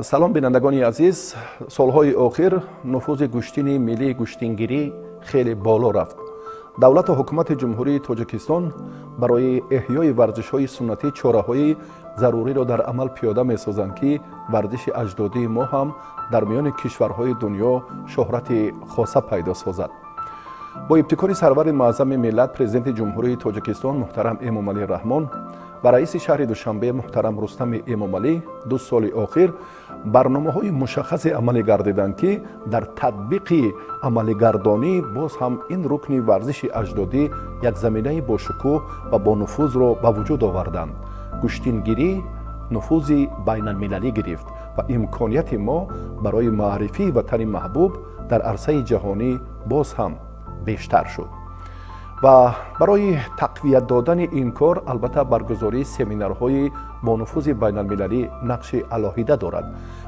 Салом, бинандагони азиз. Солҳои охир нуфузи гӯштини миллии гӯштингирӣ хеле боло рафт. Давлату ҳукумати Ҷумҳурии Тоҷикистон барои эҳёи варзишҳои суннатӣ чораҳои заруриро дар амал пиёда месозанд, ки варзиши аҷдодии мо ҳам дар миёни кишварҳои дунё шӯҳрати хоса пайдо созад. Бо ибтикори сарвари муаззами миллат, Президенти Ҷумҳурии Тоҷикистон муҳтарам Эмомалӣ Раҳмон ва раиси шаҳри Душанбе муҳтарам Рустами Эмомалӣ, 2 соли охир барномаҳои мушаххасе амалӣ гардиданд, ки дар татбиқи амалигардонӣ боз ҳам ин рукни варзиши аҷдодӣ як заминаи бошукӯҳ ва бонуфузро ба вуҷуд оварданд. Гӯштингирӣ нуфузи байналмилалӣ гирифт ва имконияти мо барои маърифии ватани маҳбуб дар арсаи ҷаҳонӣ боз ҳам бештар шуд. Ва барои тақвият додани ин кор албатта баргузории семинарҳои бонуфузи байналмилалӣ нақши алоҳида дорад.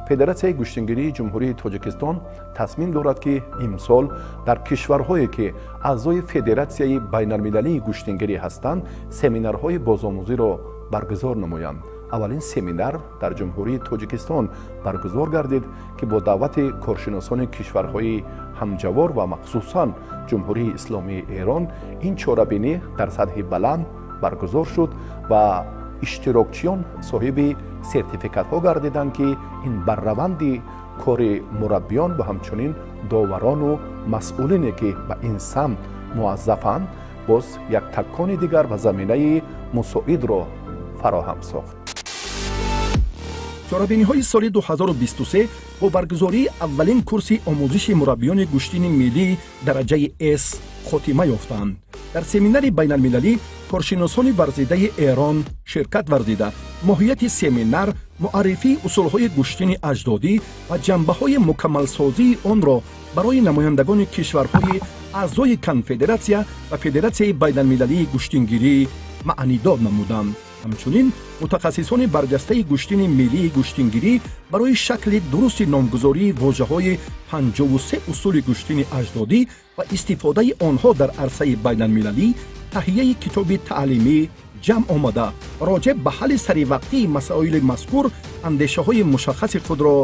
Федератсияи гӯштингирии Ҷумҳурии Тоҷикистон тасмим дорад, ки имсол дар кишварҳое, ки аъзои Федератсияи байналмилалии гӯштингирӣ ҳастанд, семинарҳои бозомӯзиро баргузор намоянд. Аввалин семинар дар Ҷумҳурии Тоҷикистон баргузор гардид, ки бо даъвати коршиносони кишварҳои ҳамҷавор ва махсусан Ҷумҳурии Исломии Эрон ин чорабинӣ дар сатҳи баланд баргузор шуд ва иштирокчиён соҳиби сертификатҳо гардиданд, ки ин бар раванди кори мураббиён ва ҳамчунин доварону масъулине, ки ба ин самт муаззафанд, боз як такони дигар ва заминаи мусоидро фароҳам сохт. Чорабиниҳои соли 2023 бо баргузории аввалин курси омӯзиши мураббиёни гӯштини миллии дараҷаи С хотима ёфтанд. Дар семинари байналмилалӣ коршиносони варзидаи Эрон ширкат варзида, моҳияти семинар, муаррифии усулҳои гӯштини аҷдодӣ ва ҷанбаҳои мукаммалсозии онро барои намояндагони кишварҳои аъзои конфедератсия ва Федератсияи байналмилалии гӯштингирӣ маънидод намуданд. Ҳамчунин мутахассисони барҷастаи гӯштини миллии гӯштингирӣ барои шакли дурусти номгузории вожаҳои 53 усули гӯштини аҷдодӣ ва истифодаи онҳо дар арсаи байналмилалӣ таҳияи китоби таълимӣ ҷамъ омада, роҷеъ ба ҳалли саривақтии масоили мазкур андешаҳои мушаххаси худро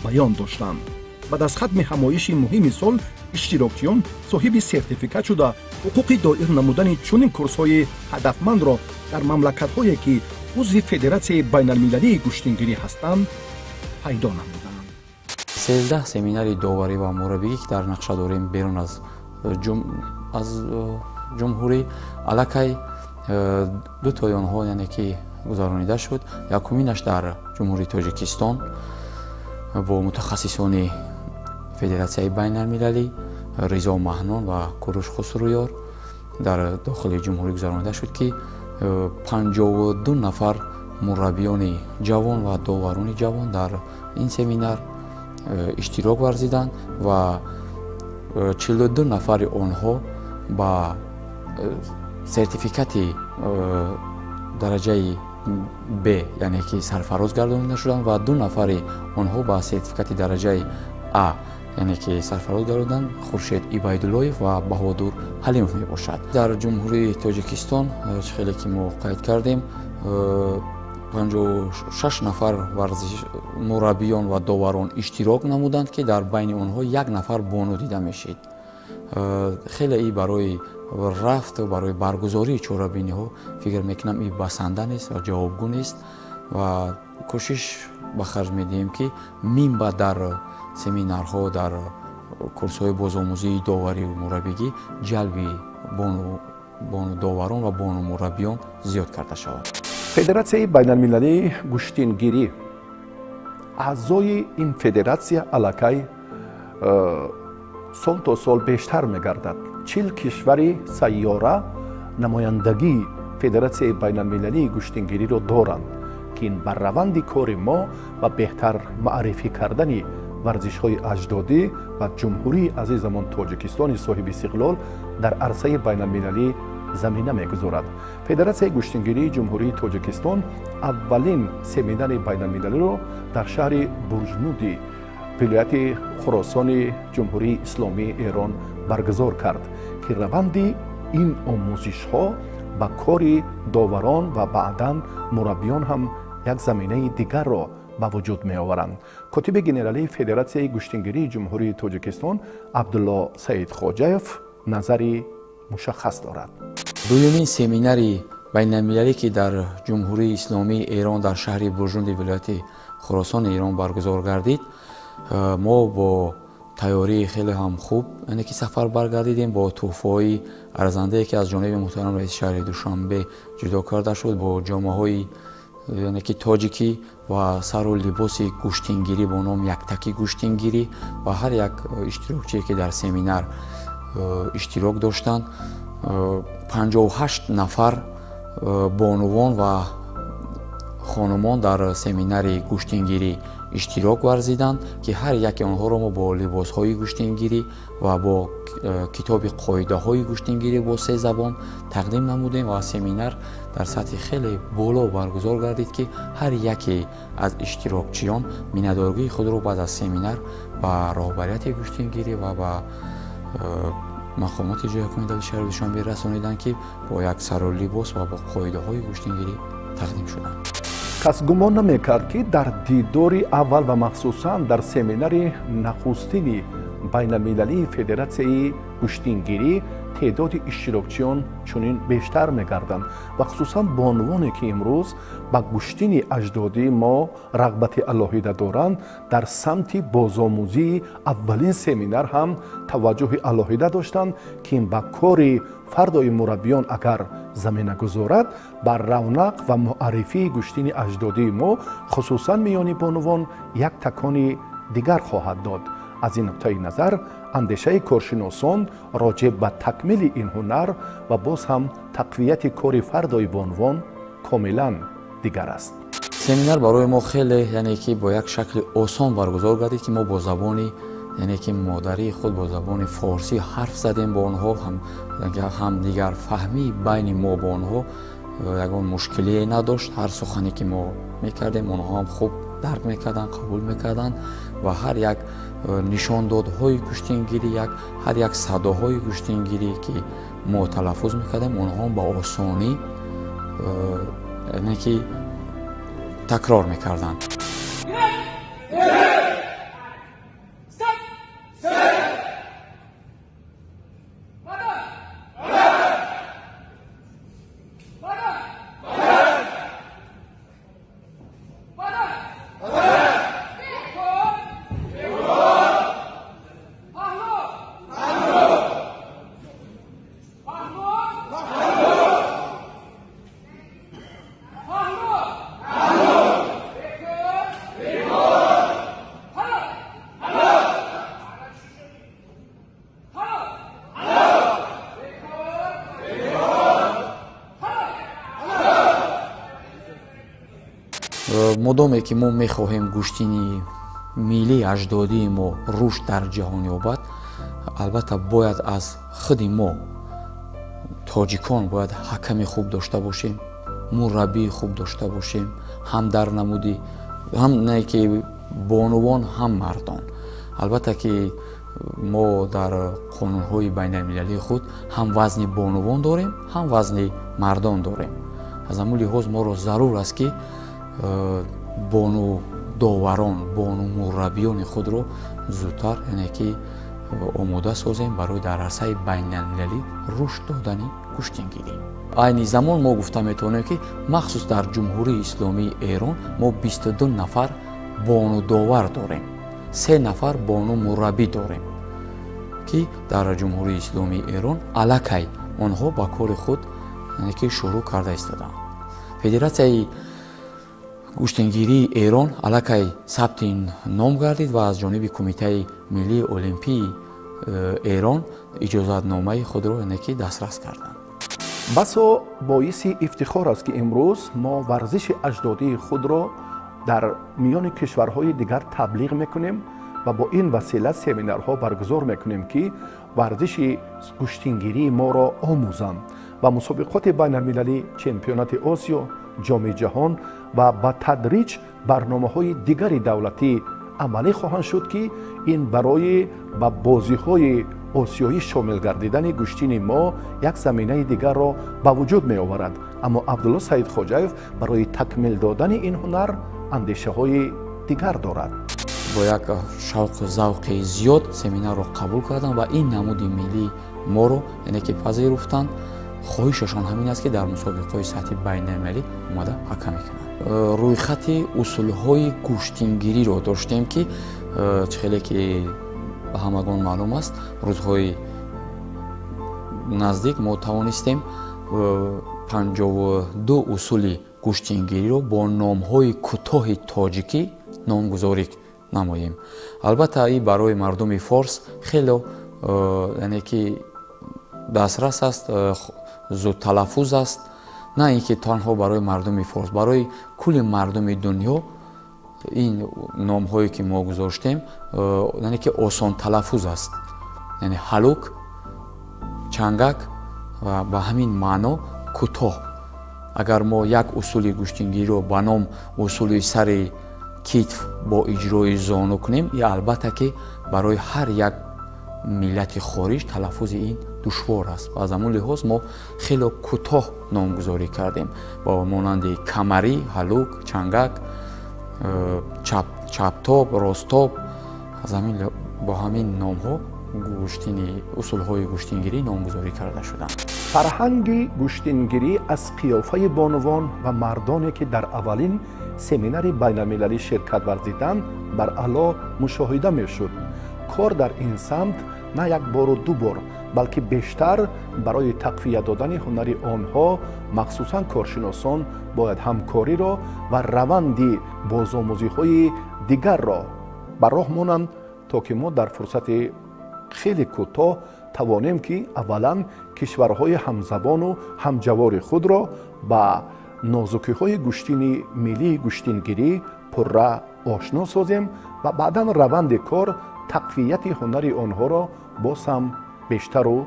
баён доштанд. Баъд аз хатми ҳамоиши муҳими сол иштирокчиён соҳиби сертификат шуда, ҳуқуқи доир намудани чунин курсҳои ҳадафмандро дар мамлакатҳое, ки узви Федератсияи байналмилалии гӯштингирӣ ҳастанд, пайдо намуданд. 13 семинари доварӣ ва мураббигӣ, ки дар нақша дорем берун аз ҷумҳурӣ, аллакай дутои онҳо, яъне ки гузаронида шуд. Якуминаш дар Ҷумҳурии Тоҷикистон бо мутахассисони Федератсияи байналмилалӣ Ризо Маҳнон ва Куруш Хусрӯёр дар дохили ҷумҳурӣ гузаронида шуд, ки 52 нафар мураббиёни ҷавон ва доварони ҷавон дар ин семинар иштирок варзиданд ва 42 нафари онҳо ба сертификати дараҷаи Б, яъне ки сарфароз гардонида шуданд, ва 2 нафари онҳо ба сертификати дараҷаи А, яъне ки сарфароз гардониданд, Хуршед Ибайдуллоев ва Баҳодур Ҳалимов мебошад. Дар Ҷумҳурии Тоҷикистон, чӣ хеле ки мо қайд кардем, 56 нафар мураббиён ва доварон иштирок намуданд, ки дар байни онҳо 1 нафар бону дида мешид. Хеле и барои рафт, барои баргузории чорабиниҳо фикр мекунам и басанда нест ва ҷавобгӯ нест ва кӯшиш ба харҷ медиҳем, ки минбаъд дар семинарҳо, дар курсҳои бозомӯзии доварию мураббигӣ ҷалби бону доварон ва бону мураббиён зиёд карда шавад. Федератсияи байналмилалии гӯштингирӣ, аъзои ин федератсия аллакай сол то сол бештар мегардад. 40 кишвари сайёра намояндагии Федератсияи байналмилалии гӯштингириро доранд, ки ин бар раванди кори мо ва беҳтар маърифӣ кардани варзишҳои аҷдодӣ ва ҷумҳурии азизамон Тоҷикистони соҳиби истиқлол дар арсаи байналмилалӣ замина мегузорад. Федератсияи гӯштингирии Ҷумҳурии Тоҷикистон аввалин семинари байналмилалиро дар шаҳри Бурҷнуди вилояти Хуросони Ҷумҳурии Исломии Эрон баргузор кард, ки раванди ин омӯзишҳо ба кори доварон ва баъдан мураббиён ҳам як заминаи дигарро ба вуҷуд меоваранд. Котиби генералии Федератсияи гӯштингирии Ҷумҳурии Тоҷикистон Абдулло Саидхоҷаев назари мушаххас дорад. Дуюмин семинари байналмилалӣ, ки дар Ҷумҳурии Исломии Эрон дар шаҳри Бурҷунди вилояти Хуросони Эрон баргузор гардид, мо бо тайёрии хеле ҳам хуб яъне ки сафар баргардидем, бо тӯҳфаҳои арзандае, ки аз ҷониби муҳтарам раиси шаҳри Душанбе ҷудо карда шуд, бо ҷомаҳои яъне ки тоҷикӣ ва сару либоси гӯштингирӣ бо номи яктакӣ гӯштингирӣ ва ҳар як иштирокчие, ки дар семинар иштирок доштанд, 58 нафар бонувон ва хонумон дар семинари гӯштингирӣ иштирок варзиданд, ки ҳар яке онҳоро мо бо либосҳои гӯштингирӣ ва бо китоби қоидаҳои гӯштингирӣ бо се забон тақдим намудем ва семинар дар сатҳи хеле боло баргузор гардид, ки ҳар яке аз иштирокчиён миннатдории худро баъд аз семинар ба роҳбарияти гӯштингирӣ ва ба мақомоти ҷойи ҳукумати давлати шаҳри Душанбе расониданд, ки бо як сару либос ва бо қоидаҳои гӯштингирӣ тақдим шуданд. Кас гумон намекард, ки дар дидори аввал ва махсусан дар семинари нахустини байналмилалии Федератсияи гӯштингирӣ теъдоди иштирокчиён чунин бештар мегарданд ва хусусан бонувоне, ки имрӯз ба гӯштини аҷдодии мо рағбати алоҳида доранд, дар самти бозомӯзии аввалин семинар ҳам таваҷҷӯҳи алоҳида доштанд, ки ба кори фардои мураббиён агар замина гузорад, бар равнақ ва муаррифии гӯштини аҷдодии мо хусусан миёни бонувон як такони дигар хоҳад дод. Аз ин нуқтаи назар андешаи коршиносон роҷеъ ба такмили ин ҳунар ва боз ҳам тақвияти кори фардои бонувон комилан дигар аст. Семинар барои мо хеле яъне ки бо як шакли осон баргузор гардид, ки мо бо забони яъне ки модарии худ, бо забони форсӣ ҳарф задем бо онҳо, ҳамдигарфаҳмии байни мо бо онҳо ягон мушкилие надошт. Ҳар сухане ки мо мекардем, онҳо ҳам хуб дарк мекарданд, қабул мекарданд ва ҳар як нишондодҳои гӯштингирӣ, ҳар як садоҳои гӯштингирӣ, ки мо талаффуз мекардем, онҳо ба осонӣ яъне ки такрор мекарданд. Модоме ки мо мехоҳем гӯштини миллии аҷдодии мо рушд дар ҷаҳон ёбад, албатта бояд аз худи мо тоҷикон бояд ҳаками хуб дошта бошем, мураббии хуб дошта бошем, ҳам дар намуди ҳам не ки бонувон, ҳам мардон. Албатта ки мо дар қонунҳои байналмилалии худ ҳам вазни бонувон дорем, ҳам вазни мардон дорем. Аз ҳамун лиҳоз моро зарур аст, ки бону доварон, бону мураббиёни худро зудтар яъне ки омода созем барои дар арсаи байналмилалӣ рушд додани гӯштингирӣ. Айни замон мо гуфта метавонем, ки махсус дар Ҷумҳурии Исломии Эрон мо 22 нафар бону довар дорем, 3 нафар бону мураббӣ дорем, ки дар Ҷумҳурии Исломии Эрон аллакай онҳо ба кори худ яъне ки шурӯъ карда истоданд. Федератсияи гӯштингирии Эрон аллакай сабти ном гардид ва аз ҷониби Кумитаи миллии олимпии Эрон иҷозатномаи худро яъне ки дастрас карданд. Басо боиси ифтихор аст, ки имрӯз мо варзиши аҷдодии худро дар миёни кишварҳои дигар таблиғ мекунем ва бо ин васила семинарҳо баргузор мекунем, ки варзиши гӯштингирии моро омӯзанд. Ба мусобиқоти байналмилалӣ, чемпионати Осиё, Ҷоми ҷаҳон ва ба тадриҷ барномаҳои дигари давлатӣ амалӣ хоҳанд шуд, ки ин барои ба бозиҳои осиёӣ шомил гардидани гӯштини мо як заминаи дигарро ба вуҷуд меоварад. Аммо Абдулло Саидхоҷаев барои такмил додани ин ҳунар андешаҳои дигар дорад. Бо як шавқу завқи зиёд семинарро қабул карданд ва ин намуди миллии моро яъне ки пазируфтанд. Хоҳишашон ҳамин аст, ки дар мусобиқаҳои сатҳи байналмилалӣ омада ҳакамӣ кунанд. Рӯйхати усулҳои гӯштингириро доштем, ки чӣ хеле ки ба ҳамагон маълум аст, рӯзҳои наздик мо тавонистем 52 усули гӯштингириро бо номҳои кӯтоҳи тоҷикӣ номгузорӣ намоем. Албатта, ин барои мардуми форс хеле яъне ки дастрас аст, зудталаффуз аст, на ин ки танҳо барои мардуми форс, барои кулли мардуми дунё ин номҳое ки мо гузоштем, яъне ки осон талаффуз аст, яъне ҳалук, чангак ва ба ҳамин маъно кӯтоҳ. Агар мо як усули гӯштингириро ба ном усули сари китф бо иҷрои зону кунем, ин албатта ки барои ҳар як миллати хориҷ талаффузи ин душвор аст. Ва аз ҳамон лиҳоз мо хеле кӯтоҳ номгузорӣ кардем, бо монанди камарӣ, ҳалук, чангак, чаптоб, росттоб. Аз ҳамин бо ҳамин номҳо усулҳои гӯштингирӣ номгузорӣ карда шуданд. Фарҳанги гӯштингирӣ аз қиёфаи бонувон ва мардоне, ки дар аввалин семинари байналмилалӣ ширкат варзиданд, бар аъло мушоҳида мешуд. Кор дар ин самт на як бору ду бор, балки бештар барои тақвият додани ҳунари онҳо, махсусан коршиносон бояд ҳамкориро ва раванди бозомӯзиҳои дигарро ба роҳ монанд, то ки мо дар фурсати хеле кӯтоҳ тавонем, ки аввалан кишварҳои ҳамзабону ҳамҷавори худро ба нозукиҳои гӯштини миллии гӯштингирӣ пурра ошно созем ва баъдан раванди кор тақвияти ҳунари онҳоро боз ҳам бештару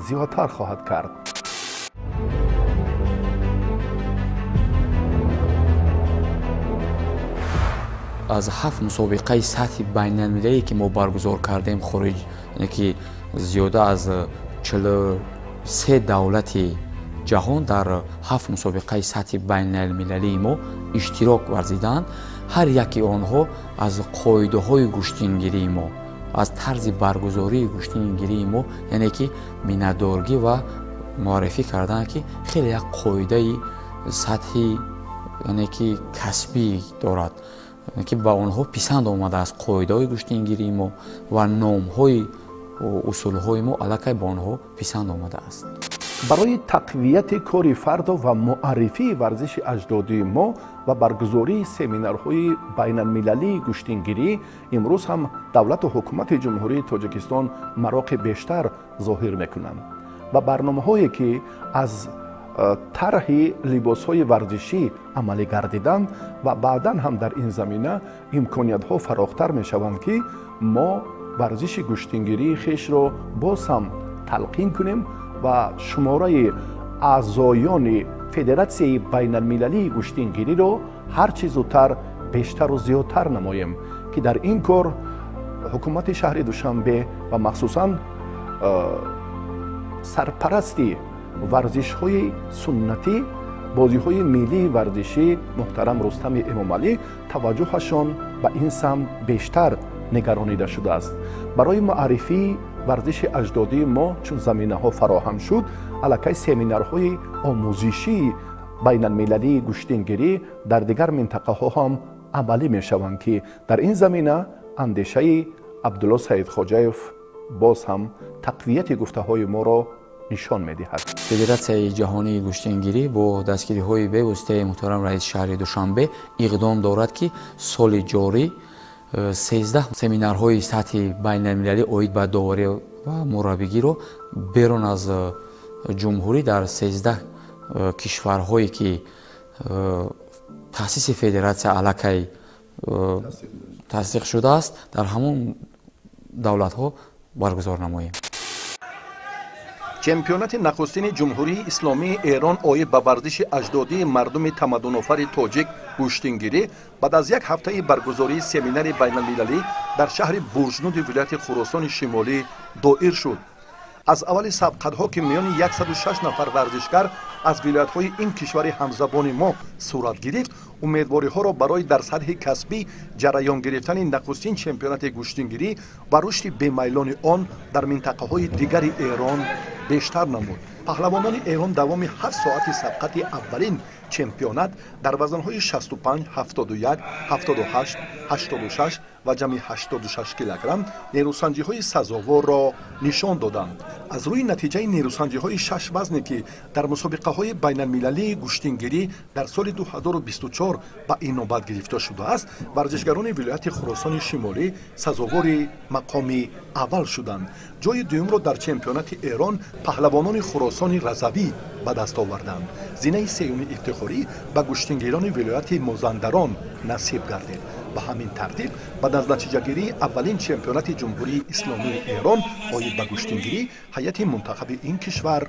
зиёдтар хоҳад кард. Аз 7 мусобиқаи сатҳи байналмилалие, ки мо баргузор кардем хориҷ, яъне ки зиёда аз 43 давлати ҷаҳон дар 7 мусобиқаи сатҳи байналмилалии мо иштирок варзиданд. Ҳар яки онҳо аз қоидаҳои гӯштингирии мо, аз тарзи баргузории гӯштингирии мо, яъне ки миннатдоргӣ ва муаррифӣ карданд, ки хеле як қоидаи сатҳи яъне ки касбӣ дорад, ки ба онҳо писанд омадааст қоидаҳои гӯштингирии мо ва номҳои усулҳои мо аллакай ба онҳо писанд омадааст. Барои тақвияти кори фардо ва муаррифии варзиши аҷдодии мо ва баргузории семинарҳои байналмилалии гӯштингирӣ имрӯз ҳам давлату ҳукумати Ҷумҳурии Тоҷикистон мароқи бештар зоҳир мекунанд ва барномаҳое, ки аз тарҳи либосҳои варзишӣ амалӣ гардиданд ва баъдан ҳам дар ин замина имкониятҳо фарохтар мешаванд, ки мо варзиши гӯштингирии хешро боз ҳам талқин кунем ва шумораи аъзоёни федератсияи байналмилалии гӯштингириро ҳар чӣ зудтар бештару зиёдтар намоем, ки дар ин кор ҳукумати шаҳри Душанбе ва махсусан сарпарасти варзишҳои суннатӣ, бозиҳои миллии варзишӣ муҳтарам Рустами Эмомалӣ таваҷҷӯҳашон ба ин самт бештар нигаронида шудааст. Барои муаррифии варзиши аҷдодии мо чун заминаҳо фароҳам шуд, аллакай семинарҳои омӯзишии байналмилалии гӯштингирӣ дар дигар минтақаҳо ҳам амалӣ мешаванд, ки дар ин замина андешаи Абдулло Саидхоҷаев боз ҳам тақвияти гуфтаҳои моро нишон медиҳад. Федератсияи ҷаҳонии гӯштингирӣ бо дастгириҳои бевоситаи муҳтарам раиси шаҳри Душанбе иқдом дорад, ки соли ҷорӣ 13 семинарҳои сатҳи байналмилалӣ оид ба доварӣ ва мураббигиро берун аз ҷумҳурӣ дар 13 кишварҳое, ки таъсиси федератсия аллакай тасдиқ шудааст, дар ҳамон давлатҳо баргузор намоем. Чемпионати нахустини Ҷумҳурии Исломии Эрон оид ба варзиши аҷдодии мардуми тамаддунофари тоҷик гӯштингирӣ баъд аз як ҳафтаи баргузории семинари байналмилалӣ дар шаҳри Бурҷнуди вилояти Хуросони Шимолӣ доир шуд. Аз аввали сабқатҳо, ки миёни 106 нафар варзишгар аз вилоятҳои ин кишвари ҳамзабони мо сурат гирифт, умедвориҳоро барои дар сатҳи касбӣ ҷараён гирифтани нахустин чемпионати гӯштингирӣ ва рушди бемайлони он дар минтақаҳои дигари Эрон бештар намуд. Паҳлавонони Эрон давоми 7 соати сабқати аввалин чемпионат дар вазнҳои 65, 71, 78, 86 ва ҷамъи 86 килограмм нерӯсанҷиҳои сазоворро нишон доданд. Аз рӯи натиҷаи нерӯсанҷиҳои шаш вазне, ки дар мусобиқаҳои байналмилалии гӯштингирӣ дар соли 2024 ба инобат гирифта шудааст, варзишгарони вилояти Хуросони Шимолӣ сазовори мақоми аввал шуданд. Ҷои дуюмро дар чемпионати Эрон паҳлавонони Хуросони Разавӣ ба даст оварданд. Зинаи сеюми ифтихорӣ ба гӯштингирони вилояти Мозандарон насиб гардид. Ба ҳамин тартиб, баъд аз натиҷагирии аввалин чемпионати Ҷумҳурии Исломии Эрон оид ба гӯштингирӣ, ҳайати мунтахаби ин кишвар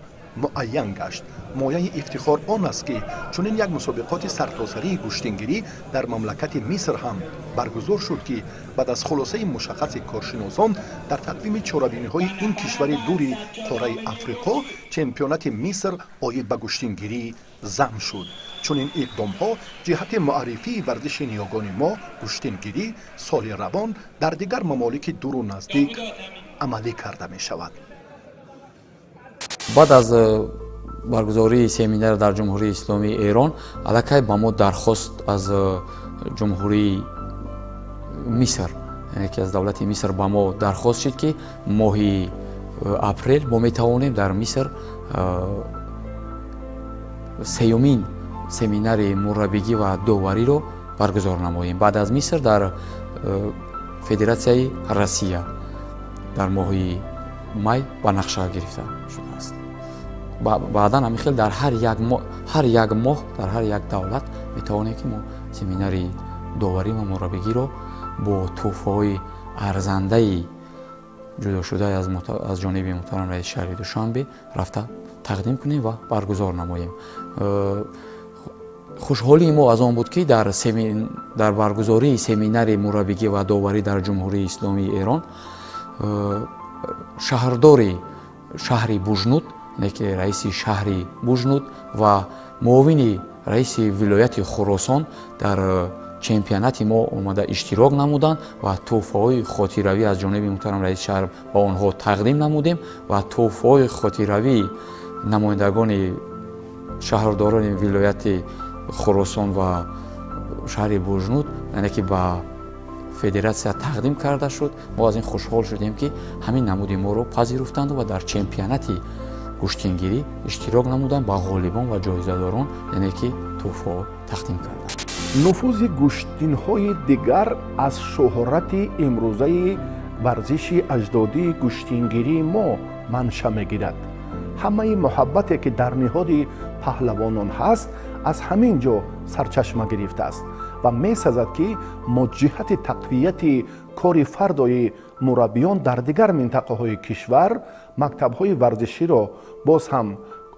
муайян гашт. Мояи ифтихор он аст, ки чунин як мусобиқоти сартосарии гӯштингирӣ дар мамлакати Миср ҳам баргузор шуд, ки баъд аз хулосаи мушаххаси коршиносон дар тақвими чорабиниҳои ин кишвари дури қораи Африқо чемпионати Миср оид ба гӯштингирӣ зам шуд. Чунин иқдомҳо ҷиҳати муаррифии варзиши ниёгони мо гӯштингирӣ соли равон дар дигар мамолики дуру наздик амалӣ карда мешавад. Баъд аз баргузории семинар дар Ҷумҳурии Исломии Эрон аллакай ба мо дархост аз Ҷумҳурии Миср, яъне ки аз давлати Миср ба мо дархост шид, ки моҳи апрел мо метавонем дар Миср сеюмин семинари мураббигӣ ва довариро баргузор намоем. Баъд аз Миср дар Федератсияи Россия дар моҳи май ба нақша гирифта шудааст. Баъдан ҳамин хел дар ҳар як моҳ дар ҳар як давлат метавонем, ки мо семинари доварӣ ва мураббигиро бо тӯҳфаҳои арзандаи ҷудошуда аз ҷониби муҳтарам раиси шаҳри Душанбе рафта тақдим кунем ва баргузор намоем. Хушҳолии мо аз он буд, ки дар баргузории семинари мураббигӣ ва доварӣ дар Ҷумҳурии Исломии Эрон шаҳрдори шаҳри Бужнуд, ки раиси шаҳри Бужнуд ва муовини раиси вилояти Хуросон дар чемпионати мо омада иштирок намуданд ва тӯҳфаҳои хотиравӣ аз ҷониби муҳтарам раиси шаҳр ба онҳо тақдим намудем ва тӯҳфаҳои хотиравии намояндагони шаҳрдорони вилояти Хуросон ва шаҳри Бужнуд, яъне ки ба федератсия тақдим карда шуд. Мо аз ин хушҳол шудем, ки ҳамин намуди моро пазируфтанд ва дар чемпионати гӯштингирӣ иштирок намуданд, ба ғолибон ва ҷоизадорон, яъне ки тӯҳфаҳо тақдим карданд. Нуфузи гӯштинҳои дигар аз шӯҳрати имрӯзаи варзиши аҷдодии гӯштингирии мо манша мегирад. Ҳамаи муҳаббате, ки дар ниҳоди паҳлавонон ҳаст, аз ҳамин ҷо сарчашма гирифтааст ва месазад, ки мо ҷиҳати тақвияти кори фардои мураббиён дар дигар минтақаҳои кишвар мактабҳои варзиширо боз ҳам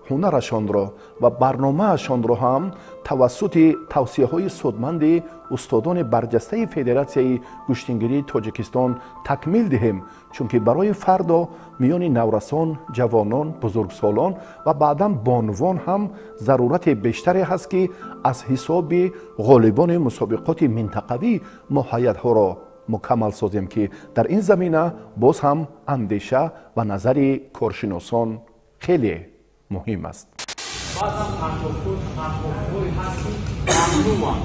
ҳунарашонро ва барномаашонро ҳам тавассути тавсияҳои судманди устодони барҷастаи Федератсияи гӯштингирии Тоҷикистон такмил диҳем, чунки барои фардо миёни наврасон, ҷавонон, бузургсолон ва баъдан бонувон ҳам зарурати бештаре ҳаст, ки аз ҳисоби ғолибони мусобиқоти минтақавӣ мо ҳайатҳоро мукаммал созем, ки дар ин замина боз ҳам андеша ва назари коршиносон хеле муҳим аст. Баъзан партофҳое ҳаст, ки мамнӯъанд,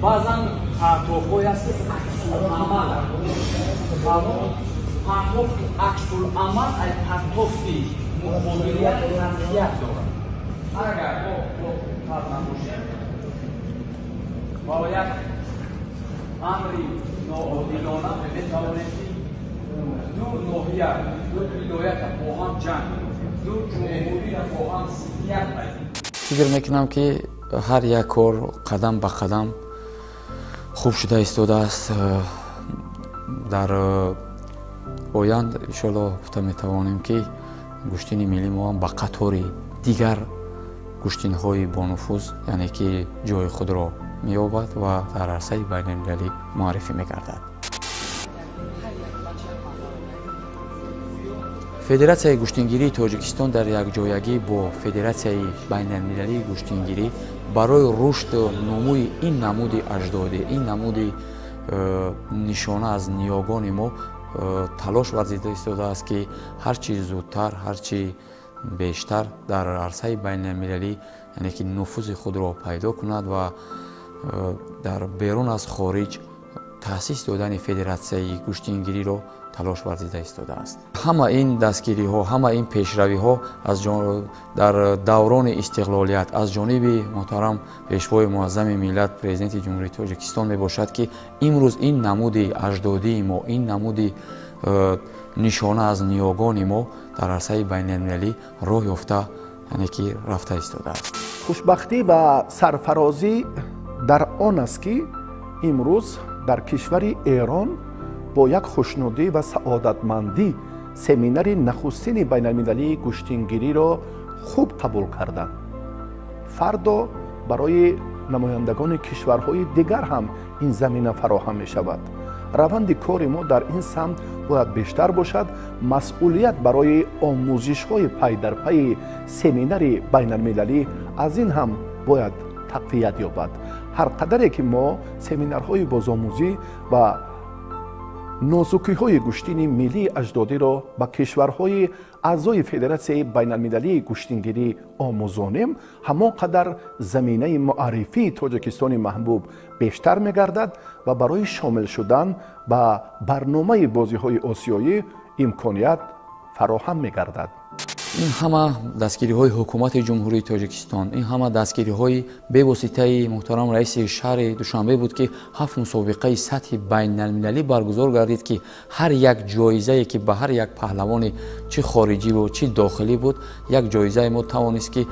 баъзан партофҳое ҳаст, ки аксуламал. Партофи аксуламал аз партофи муқобилият фарқият дорад. Агар мо фарқ набошем, бо як амри ноодилона метавонем, ки ду ноҳия, ду вилоята бо ҳам ҷанг, ду ҷумҳурия бо ҳам зиддият пайдо. Фикр мекунам, ки ҳар як кор қадам ба қадам хуб шуда истодааст. Дар оянд иншоалло гуфта метавонем, ки Гӯштини миллии мо ҳам ба қатори дигар гӯштинҳои бонуфуз, яъне ки ҷои худро меёбад ва дар арсаи байналмилалӣ муаррифӣ мегардад. Федератсияи гӯштингирии Тоҷикистон дар якҷоягӣ бо Федератсияи байналмилалии гӯштингирӣ барои рушду нумӯи ин намуди аҷдодӣ, ин намуди нишона аз ниёгони мо талош варзида истодааст, ки ҳарчи зудтар, ҳарчи бештар дар арсаи байналмилалӣ, яъне ки нуфузи худро пайдо кунад ва дар берун аз хориҷ таъсис додани федератсияи гӯштингириро талош варзида истодааст. Ҳама ин дастгириҳо, ҳама ин пешравиҳо дар даврони истиқлолият аз ҷониби муҳтарам Пешвои муаззами миллат, Президенти Ҷумҳурии Тоҷикистон мебошад, ки имрӯз ин намуди аҷдодии мо, ин намуди нишона аз ниёгони мо дар арсаи байналмилалӣ роҳ ёфта, яъне ки рафта истодааст. Хушбахтӣ ва сарфарозӣ дар он аст, ки имрӯз дар кишвари Эрон бо як хушнудӣ ва саодатмандӣ семинари нахустини байналмилалии гӯштингириро хуб қабул карданд. Фардо барои намояндагони кишварҳои дигар ҳам ин замина фароҳам мешавад. Раванди кори мо дар ин самт бояд бештар бошад. Масъулият барои омӯзишҳои пайдарпайи семинари байналмилалӣ аз ин ҳам бояд тақвият ёбад. Ҳар қадаре ки мо семинарҳои бозомӯзӣ ва нозукиҳои гӯштини миллии аҷдодиро ба кишварҳои аъзои Федератсияи байналмилалии гӯштингирӣ омӯзонем, ҳамон қадар заминаи муаррифии Тоҷикистони маҳбуб бештар мегардад ва барои шомил шудан ба барномаи бозиҳои осиёӣ имконият фароҳам мегардад. Ин ҳама дастгириҳои ҳукумати Ҷумҳурии Тоҷикистон, ин ҳама дастгириҳои бевоситаи муҳтарам раиси шаҳри Душанбе буд, ки 7 мусобиқаи сатҳи байналмилалӣ баргузор гардид, ки ҳар як ҷоизае ки ба ҳар як паҳлавони чӣ хориҷӣ буд, чӣ дохилӣ буд, як ҷоизаи мо тавонист, ки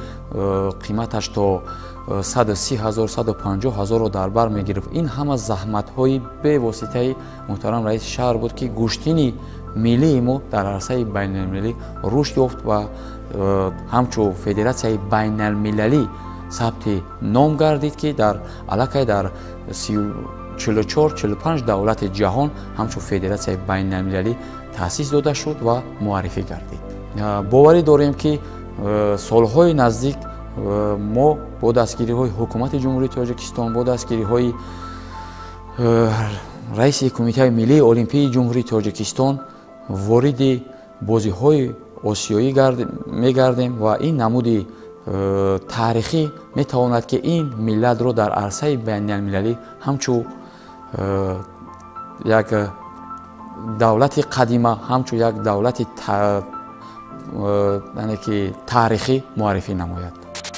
қиматаш то 130 000, 150 000-ро дар бар мегирифт. Ин ҳама заҳматҳои бевоситаи муҳтарам раиси шаҳр буд, ки гӯштини миллии мо дар арсаи байналмилалӣ рушд ёфт ва ҳамчун федератсияи байналмилалӣ сабти ном гардид, ки дар аллакай дар 44-45 давлати ҷаҳон ҳамчун федератсияи байналмилалӣ таъсис дода шуд ва муаррифӣ гардид. Боварӣ дорем, ки солҳои наздик мо бо дастгириҳои ҳукумати Ҷумҳурии Тоҷикистон, бо дастгириҳои раиси Кумитаи миллии олимпии Ҷумҳурии Тоҷикистон вориди бозиҳои осиёӣ мегардем ва ин намуди таърихӣ метавонад, ки ин миллатро дар арсаи байналмилалӣ ҳамчун як давлати қадима, ҳамчун як давлати таърихӣ муаррифӣ намояд.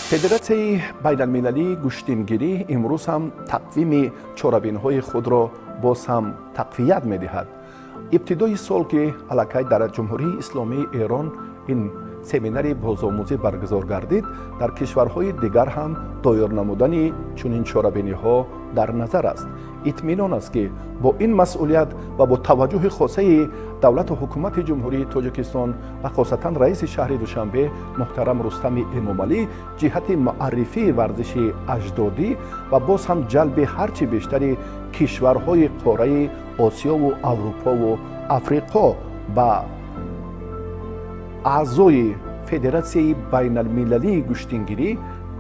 Федератсияи байналмилалии гӯштингирӣ имрӯз ҳам тақвими чорабиниҳои худро боз ҳам тақвият медиҳад. Ибтидои сол, ки аллакай дар Ҷумҳурии Исломии Эрон ин семинари бозомӯзӣ баргузор гардид, дар кишварҳои дигар ҳам доир намудани чунин чорабиниҳо дар назар аст. Итминон аст, ки бо ин масъулият ва бо таваҷҷӯҳи хосаи давлату ҳукумати Ҷумҳурии Тоҷикистон ва хосатан раиси шаҳри Душанбе муҳтарам Рустами Эмомалӣ ҷиҳати муаррифии варзиши аҷдодӣ ва боз ҳам ҷалби ҳарчи бештари кишварҳои қораи Осиёву Аврупову Африқо ба аъзои Федератсияи байналмилалии гӯштингирӣ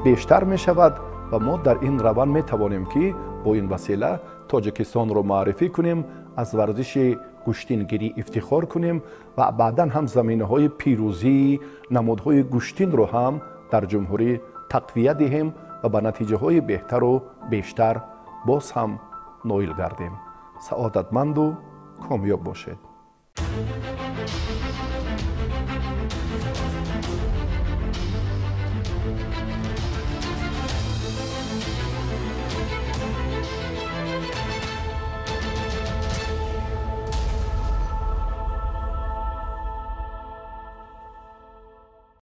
бештар мешавад ва мо дар ин раванд метавонем, ки бо ин васила Тоҷикистонро муаррифӣ кунем, аз варзиши гӯштингирӣ ифтихор кунем ва баъдан ҳам заминаҳои пирӯзии намудҳои гӯштинро ҳам дар ҷумҳурӣ тақвият диҳем ва ба натиҷаҳои беҳтару бештар боз ҳам ноил гардем. Саодатманду комёб бошед.